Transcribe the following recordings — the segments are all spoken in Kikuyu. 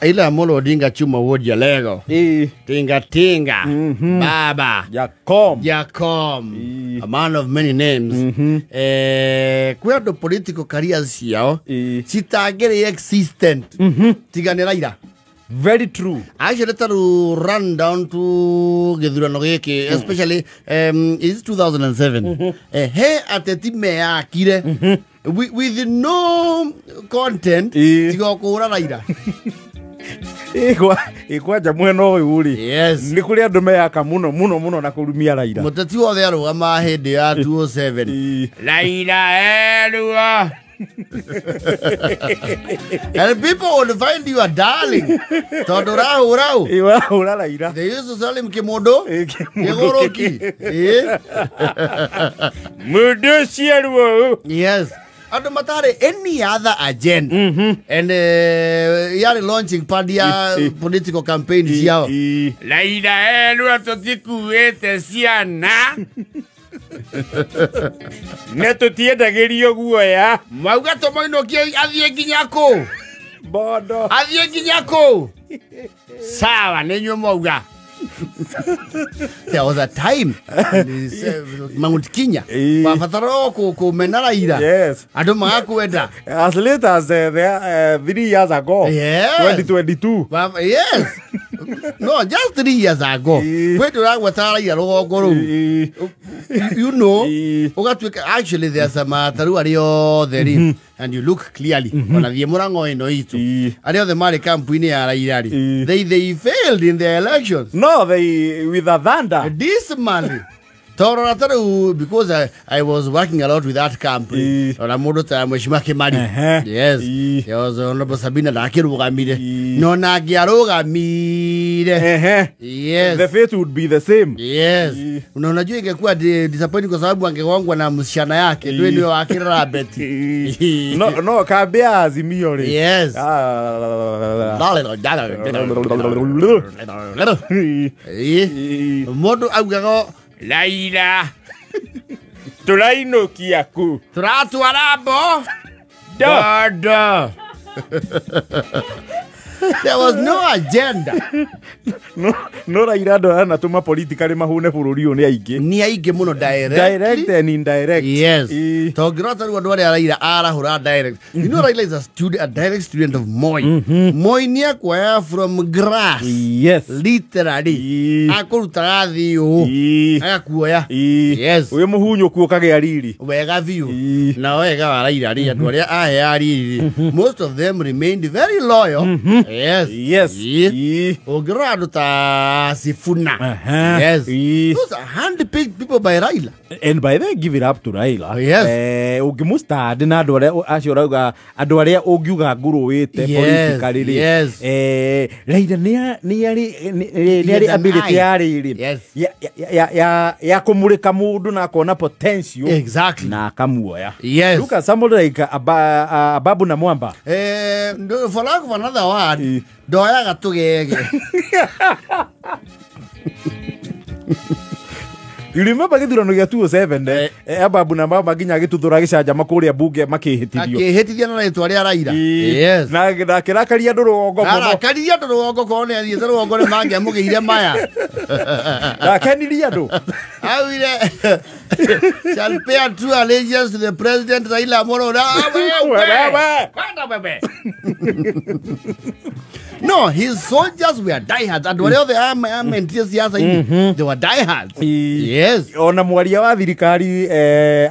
Raila Amolo Odinga Chuma Wuod Jalego. Tinga Tinga. Baba. Jakom. Jakom. A man of many names. Kwĩ andũ political careers ciao citangĩrĩ existent tiga nĩ Raila. Very true. Actually taru run down to gĩthurano gĩkĩ, especially is 2007. He ateti meyakire with no content tiga kũhũra Raila. Ĩkwanja mwena ũyũ rĩ, Yes. nĩ kũrĩ andũ meyaka mũno mũno mũno na kũrumia Raila. Mũteti wothe arũgama hĩndĩ ya 2007. Raila erua. And people would find you a darling. Tondũ ũrahũra ũ. Ĩ, ũrahũra Raila. They used to sell him kĩmũndũ. Ĩ, kĩmũndũ. Gĩgũrũki. Ĩ. Mũndũ ũcio ruo. Yes. Andũ matarĩ any other agenda. And yarĩ launching pad ya political campaign ciao. Raila erua tũtikuĩte ciana. Na tũtiendagĩrio guoya. Mauga tũmũinũkie athiĩ nginya kũ? Bondo. Athiĩ nginya kũ? Sawa, nĩ inyuĩ mwauga. There was a time Mount Kenya wabatara kũmena Raila. Yes. Andũ magakwenda. As late as 3 years ago. Yes. 2022. Yes. No, just 3 years ago. Kwĩ ndũragweta Raila rũgongo rũu. You know, ũgatuĩka actually there's some taru arĩa othe rĩ, and you look clearly. Ona thiĩ mũrang'o ĩno itũ. Arĩa othe marĩ kampu-inĩ ya Raila rĩ, they failed in the elections. No, they with a thunder. Dismally. Torora tarĩu because I was working a lot with that camp. Ona mũndũ ta Mheshimiwa Kimani. Yes. There was Honorable Sabina ndakĩrũgamire. No na angĩarũgamire. Yes. The fate would be the same. Yes. Na unajua ingekuwa disappointing kwa sababu angegongwa na msichana yake ndio ndio akirara beti. No, no, kambi ya Azimio rĩ. Yes. Mũndũ augaga Raila tũrainũkia kũ? Tũratwara mbo dodo. There was no agenda. No, no Raila ndanatũma politically mahũne bũrũri ũyũ nĩ aingĩ. Nĩ aingĩ mũno direct. Direct and indirect. Yes. Tongĩrora ta rĩu andũ arĩa Raila arahũra direct. You know Raila is a student, a direct student of Moi. Moi nĩ akuoya from grass. Yes. Literally. Akũrutaga thĩ ũũ. Agakuoya. Yes. Wĩ mũhunyũku ũkagĩa riri. Wega biũ. Na wega wa Raila rĩ, andũ arĩa ahea riri, most of them remained very loyal. Yes. Yes. Ũngĩrora andũ ta Sifuna. Yes. Those are hand-picked people by Raila. And by the give it up to Raila. Yes. Ũngĩmũstand na andũ arĩa acio ũrauga andũ arĩa ũngiuga ngũrũĩte politically rĩ. Yes. Raila nĩ arĩ ability ya rĩrĩ. Yes. Ya kũmũrĩka mũndũ na akona potential. Exactly. Na akamuoya. Yes. Look at somebody like Ababu na Mwamba. For lack of another word, ndoyaga tũgege. You remember gĩthurano gĩa 2007 Ababu na Mwamba nginya agĩtuthũra gĩcanjama kũrĩa bunge makĩhĩtithio. Akĩhĩtithia na rĩtwa rĩa Raila. Yes. Na akĩrakaria andũ rũgongo mũno. Arakaririe andũ rũgongo korwo nĩ athiĩte rũgongo nĩ mangĩamũgĩire maya. Ndakenirie andũ. Augire shall pay true allegiance to the president Raila Amolo Odinga. No, his soldiers were diehards. And whatever they are, they were diehards. Yes. Ona mwaria wa thirikari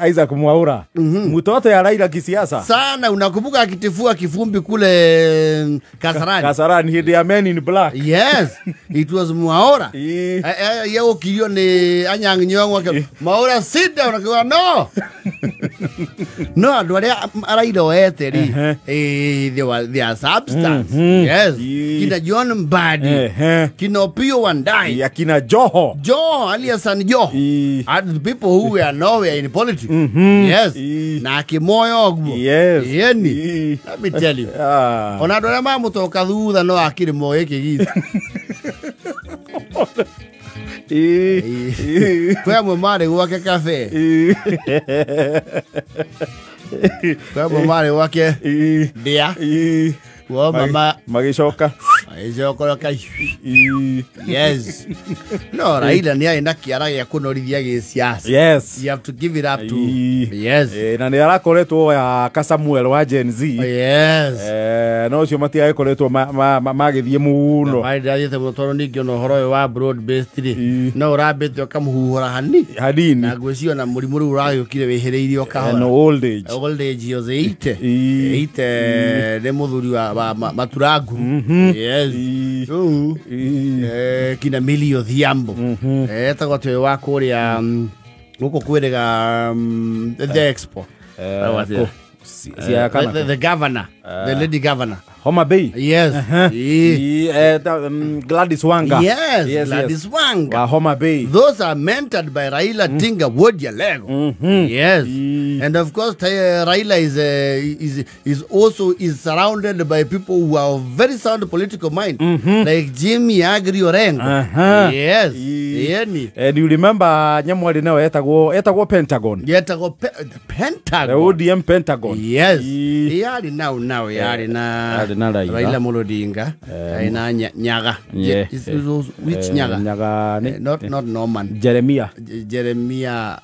Isaac Mwaura. Mtoto ya Raila kisiasa. Sana, unakumbuka akitifua kifumbi kule Kasarani. Kasarani, he the men in black. Yes. It was Mwaura. Yeo kilio ni Anyang' Nyong'o. Mwaura sit down. No. No, andũ arĩa Raila oete rĩ, they were their substance. Yes. Kina John Mbadi, kina Opiyo Wandayi, akina Joho. Joho alias San Joho. And the people who were nowhere in politics. Yes. Na akĩmoya ũguo. Yes. Yeni. Let me tell you. Ona andũ arĩa mamũtoka thutha no akĩrĩ moĩ kĩgitĩ. Kwĩ amwe marĩ gwake cafe. Kwĩ amwe marĩ gwake ndĩa. Magĩcoka magĩcoka. Yes, no Raila nĩ arĩ na kĩara gĩa kũnorithia gĩsiasa. Yes, you have to give it up to. Yes, na nĩ arakoretwo ya Kasamuel wa Gen Z. Yes, no ũcio matiagĩkoretwo magĩthiĩ mũno. Ndathiĩte mũno tondũ ningĩ ona ũhoro ũyũ wa broad based rĩ, no ũrambĩte ũkamũhuhũra hanini na ngwĩciria na mũrimũ rĩu ũragĩũkire wĩhĩrĩirie o kahora. No old age. Old age yothe 80 80 nĩ mũthuri wa Maturangu. Yes, kina Millie Odhiambo etagwo atĩ ũyũ wa kũrĩa gũkũ kwĩrĩga the expo, the governor, the lady governor, Homa Bay. Yes. Gladys Wanga. Yes, yes, Gladys, yes. Wanga. Wa Homa Bay. Those are mentored by Raila Odinga Wodialego. Yes. And of course Raila is also is surrounded by people who are of very sound political mind, like Jimmy Agri Orengo. Yes. Yeni. And you remember Nyamwari nayo etagwo Pentagon. Yetagwo the Pentagon. The ODM Pentagon. Yes. Yari now yari na Raila Amolo Odinga, na Nyaga. Which Nyaga? Nyaga, not Norman. Jeremiah. Jeremiah.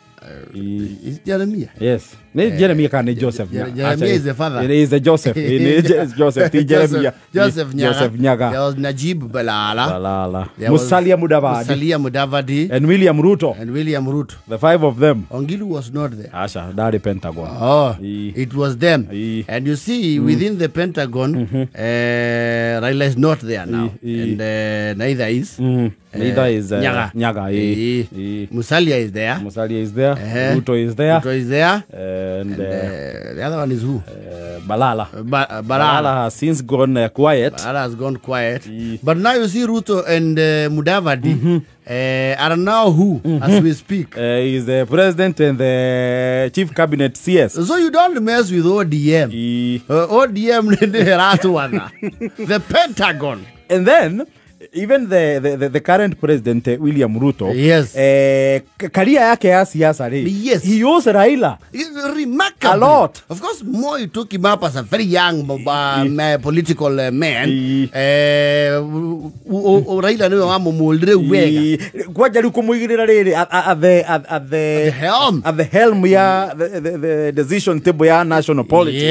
Is Jeremiah? Yes. Jeremiah can Joseph. Jeremiah is the father. It is the Joseph. It is Joseph. Jeremiah. Joseph Nyaga. Joseph Nyaga. There was Najib Balala. Musalia Mudavadi. Musalia Mudavadi. And William Ruto. The five of them. Ongilu was not there. Asha, that Pentagon. Oh, it was them. And you see, within the Pentagon, Raila is not there now. And neither is. Neither is Nyaga. Nyaga. Musalia is there. Ruto is there. And the other one is who? Balala. Balala has since gone quiet. Balala has gone quiet. But now you see Ruto and Mudavadi are now who, as we speak? He is the president and the chief cabinet CS. So you don't mess with ODM. ODM, the Pentagon. And then even the current president, William Ruto, yes, career yake ya siasa, yes, he owes Raila remarkably a lot. Of course, Moi took him up as a very young political man. Raila niwe wamumuldire wega kwaja riu kumuigirira riri at the helm, at the helm ya the decision table ya national politics.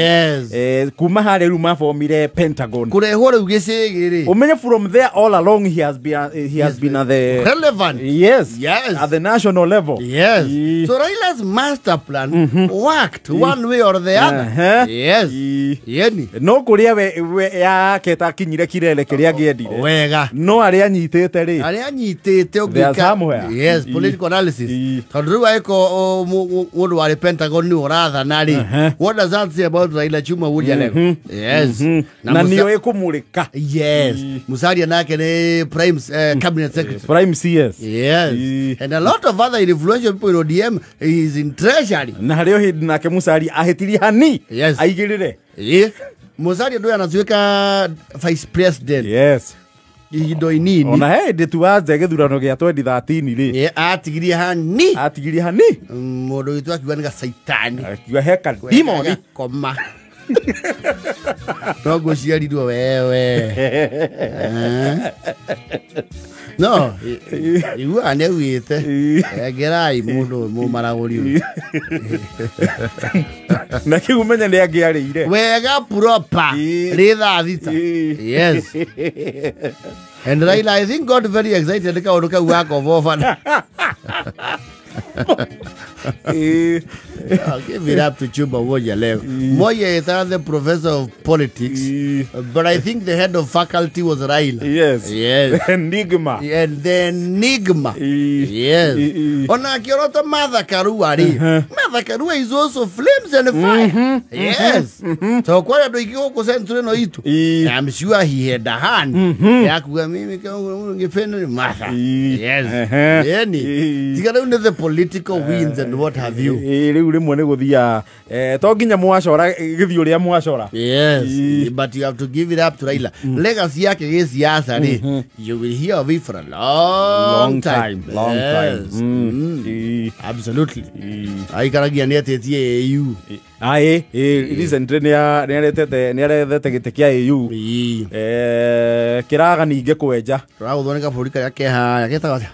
Yes, kuma hari riu mafomire Pentagon kurehwo riu gicigiri umenye from there all along he has been at the relevant. Yes, yes, at the national level. Yes. So Raila's master plan worked one way or the other. Yes. Yeni no kuria we yake takinyire kirere kiria giendire wega no aria nyitite ri aria nyitite ungika. Yes, political analysis tondu riu aiko mundu wari Pentagon ni urathana ri, what does that say about Raila Chuma Wodialego? Yes, na niyo ikumurika. Yes, Musalia nake ni prime cabinet secretary, prime CS. Yes. And a lot of other influential people in ODM is in treasury. Na hario hindi nake Musalia ahitirie hani. Yes. Aigirire. Yeah. Musalia ndo anatuweka vice president. Yes. Indo inini. Ona he ndi tuanze githurano gia 2013 ri. Yeah, atigirie hani. Atigirie hani. Mundu witu akiuga ni gacaitani. Akiuga heka demon koma. No ngũciarirwo wewe. No, iguaga nĩ augĩte engerai mũndũ mũmaragũri na kĩu ũmenye nĩ angĩarĩire wega proper rĩ thaa 6. Yes. And Raila, I think, got very excited kaũndũ kau gakoboba. I'll give it up to Chuma Wodialego. Moi is the professor of politics, but I think the head of faculty was Raila. Yes. Yes. Enigma. And the enigma. Yes. Ona akiorota Martha Karua ri. Martha Karua is also flames and fire. Yes. So kwa andu aingi guku century no itu. I'm sure he had a hand. Ya kuga mimi kama ngependa ni Martha. Yes. Yani. Tiga riu ni the political winds and what have you. Riu rĩmwe nĩ gũthia to nginya mwacora gĩthiĩ ũrĩa mwacora. Yes, but you have to give it up to Raila. Legacy yake gĩsiasa rĩ, you will hear of it for a long time. Long yes. time. Absolutely. Aikaragia nĩ atĩtie AU. Aye, recently nĩ arethete gĩtĩ kĩa AU. Kĩraga ningĩ kwenja. Tũragũthondeka bũrũri karĩa ke harĩa getagwo atĩa?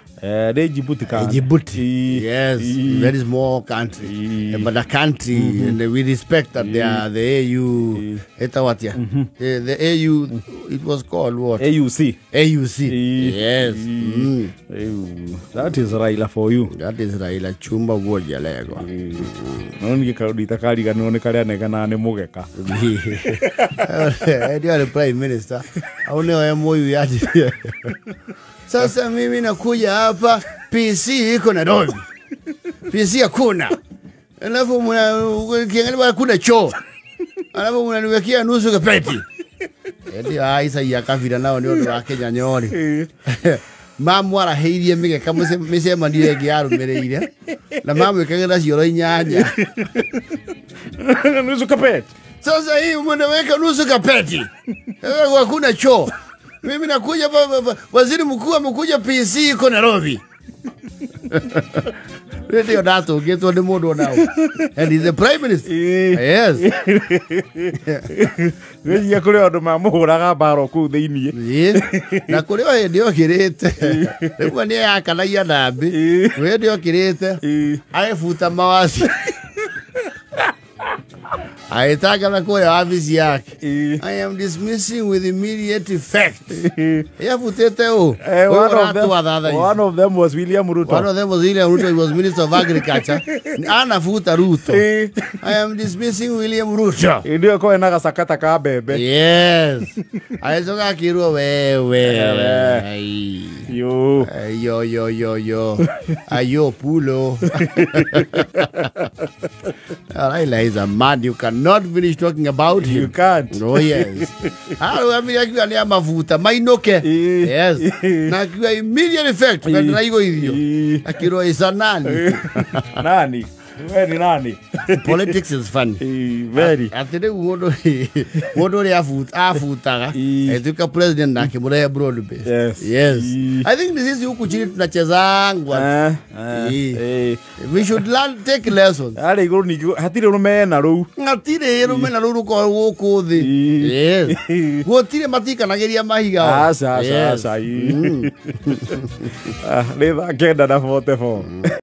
Nĩ Djibouti kana? Djibouti. Yes, very small country. But a country, and we respect that they are the AU. Etagwo atĩa? The AU, it was called what? AUC. AUC. Yes. That is Raila for you. That is Raila Chumba Woja Lego. No ningĩ kaũndũ itakariganĩrwo nĩ karĩa negana nĩ mũgeka. Ndio the prime minister. Au nĩo MOU yaje. Sasa mimi nakuja hapa PC iko Nairobi. PC hakuna. Alafu mna hakuna choo. Alafu mnaniwekea nusu kapeti. Ndio aisa ya kafira nao ndio ndo wa Kenya nyori. Mamwaraheirie mĩgeka mĩcemanio ĩngĩ yarũmĩrĩire na mamwĩkagĩra cioro 8. Nusu kapeti. Sasa hii mnaweka nusu kapeti. Hakuna choo. Mimi nakuja waziri mkuu amekuja PC iko Nairobi. Ndio ndatũngĩtwo nĩ mũndũ onao. And he's the prime minister. Yes. Wĩgiĩ kũrĩ andũ mamũhũraga mbara kũu thĩiniĩ. Na kũrĩ o hĩndĩ okĩrĩte. Rĩmwe nĩ yakanagia ndambĩ. Hĩndĩ okĩrĩte agĩbuta mawasi. Aĩtangatha kũrĩa wabici yake. I am dismissing with immediate effect. Yabutĩte ũ. One of them was William Ruto. One of them was William Ruto. He was Minister of Agriculture. Anafuta Ruto. I am dismissing William Ruto. Ndio kwa na gasakata ka bebe. Yes. Agĩcoka akĩrwo wewe. Yo. Yo yo yo yo. Ayo pulo. Raila is a man you cannot finish talking about him. You can't. Oh yes. Arũgamire akiuga nĩ amabuta mainũke. Yes. Na akiuga immediate effect. Ndĩraigua ithio. Akĩrwo isa nani? Nani? We ni nani? Politics is funny. Very. Atĩ rĩu mũndũ ũrĩa abutaga agĩtuĩka president na akĩmũrehe broad base. Yes. Yes. I think this is huku chini tunachezangwa. We should learn, take lessons. Arĩ igũrũ ningĩ hatirĩ rũmena rũu. Hatirĩ rũmena rũu rũkoragwo gũkũ thĩ. Yes. Gũtirĩ matikanagĩria mahiga. Aca aca aca. Nĩ thaa 9:44.